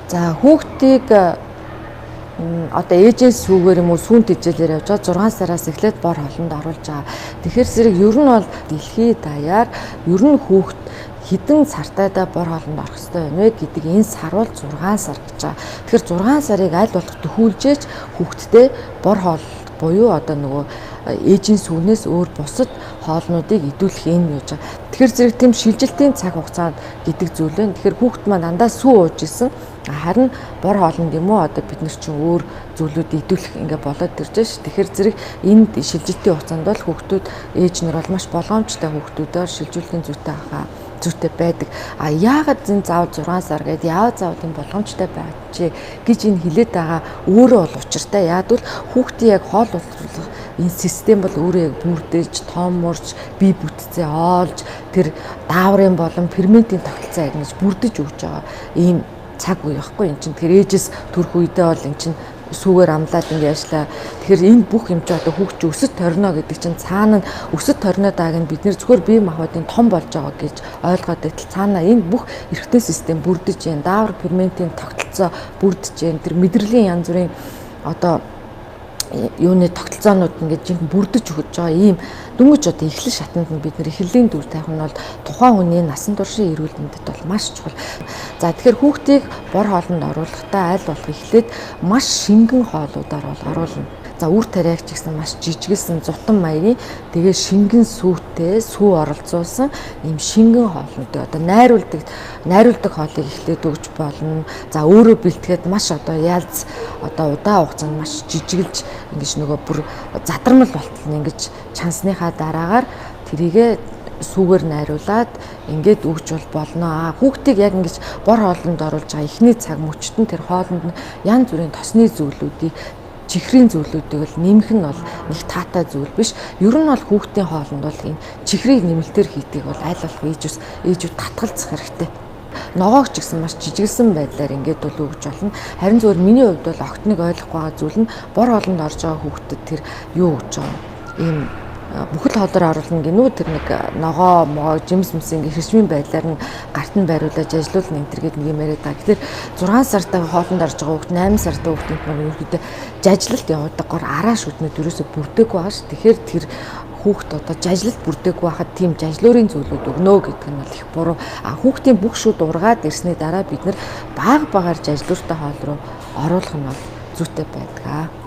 За, хүүхдийг одоо ээжийн сүүгээр юм уу сүүн тэжээлээр явж байгаа 6 сараас эхлээд бор хоолнд оруулж байгаа. Тэгэхээр зэрэг ер нь бол дэлхий даяар ер нь хүүхд хэдэн сартайдаа бор хоолнд орох ёстой юм вэ гэдэг энэ сар бол 6 сар гэж байгаа. Тэгэхээр 6 сарыг аль болох төхүүлжээч хүүхдтэй бор хоол буюу одоо нөгөө ээжийн сүүнээс өөр бусад хоолнуудыг идүүлэх юм юуж байгаа. Тэгэхээр зэрэг тийм шилжилтийн цаг хугацаанд гэдэг зүйл байна. Тэгэхээр хүүхд маань дандаа сүү ууж исэн. Харин бор хоолнд юм уу одоо бид нар чинь өөр зүйлүүд идүүлэх ингээ болоод ирж ш. Тэгэхээр зэрэг энд шилжилтийн хугацаанд бол хүүхдүүд ээж нар бол маш болгоомжтой хүүхдүүдээр шилжүүлэхийн зүйтэй хаа зүйтэй байдаг. А яагаад зэн заавал 6 сар гээд яагаад заавал энэ болгоомжтой байж гэж энэ хилээд байгаа өөрөө бол учиртай. Яагад бол хүүхдийн яг хоол боловсруулах энэ систем бол өөрөө яг бүрдэж, томорч, бие бүтцээ оолж, тэр дааврын болон ферментийн тогтолцоо яг ингэж бүрдэж өгч байгаа ийм цаг үе байхгүй энэ чинь. Тэгэхээр ээжээс төрөх үедээ бол энэ чинь сүүгээр амлаад ингэ яашлаа. Тэгэхээр энэ бүх юм чи одоо хүүхд чи өсөт торно гэдэг чинь цаана нь өсөт торно дааг нь бид нэр зөвхөн бие махбодын том болж байгаа гэж ойлгоод байтал цаана энэ бүх эрхтэн систем бүрдэж जैन, даавар ферментийн тогтолцоо бүрдэж जैन, тэр мэдрэлийн янз бүрийн одоо юуны тогтолцоонууд ингээд жинхэнэ бүрдэж өгч байгаа ийм дөнгөж одоо эхлэл шатанд нь бид нэр эхлэлийн дүр тавих нь бол тухайн хүний насан туршийн эрүүл мэндэд бол маш чухал. За, тэгэхээр хүүхдийг бор хоолнд оруулахдаа аль болох эхлээд маш шингэн хоолуудаар бол оруулна. За, үр тариаг ч гэсэн маш жижигэлсэн зутан маягийн, тэгээ шингэн сүүтэй, сүү оролцуулсан ийм шингэн хоолнуудыг одоо найруулдаг хоолыг эхлээд өгч болно. За, өөрөө бэлтгэхэд маш одоо ялц одоо удаан хугацаанд маш жижигэлж ингэж нөгөө бүр задармал болтол нь ингэж чансныхаа дараагаар тэрийгэ сүүгээр найруулад ингээд өгч бол болно. А хүүхдийг яг ингэж бор хоолнд оруулж байгаа эхний цаг мөчтөн тэр хоолнд нь янз бүрийн тосны зүйлүүдийг, чихрийн зүйлүүдийг л нэмэх нь бол нэг таатай зүйл биш. Ер нь бол хүүхдийн хоолнд бол энэ чихрийг нэмэлтээр хийдгийг бол аль болох ээжүүд татгалзах хэрэгтэй. Ногоог ч гэсэн маш жижигэлсэн байдлаар ингээд бол өгч болно. Харин зөвхөн миний хувьд бол огт нэг ойлгохгүй байгаа зүйл нь бор хоолнд орж байгаа хүүхдэд тэр юу өгч байгаа ийм бүхэл хоолоор оруулна гинүү, тэр нэг ногоо могоо жимс мэс ингээ хэрчмийн байдлаар нь гарт нь бариулаж ажиллуулна энэ төр гээд нэг юм яриад байгаа. Тэгэхээр 6 сартай хоолнд орж байгаа хүүхд, 8 сартай хүүхдүүд маань ерөөхдөө жажлалт явуудаг гор араа шүднүүд ерөөсө бүрдээгүй байгаа ш. Тэгэхээр тэр хүүхд одоо жажлалт бүрдээгүй байхад тийм жажлуурын зүйлүүд өгнө гэдэг нь бол их буруу. А хүүхдийн бүх шүд ургаад ирсний дараа бид нар баг багаар жажлууртай хоол руу оруулах нь бол зүйтэй байдаг.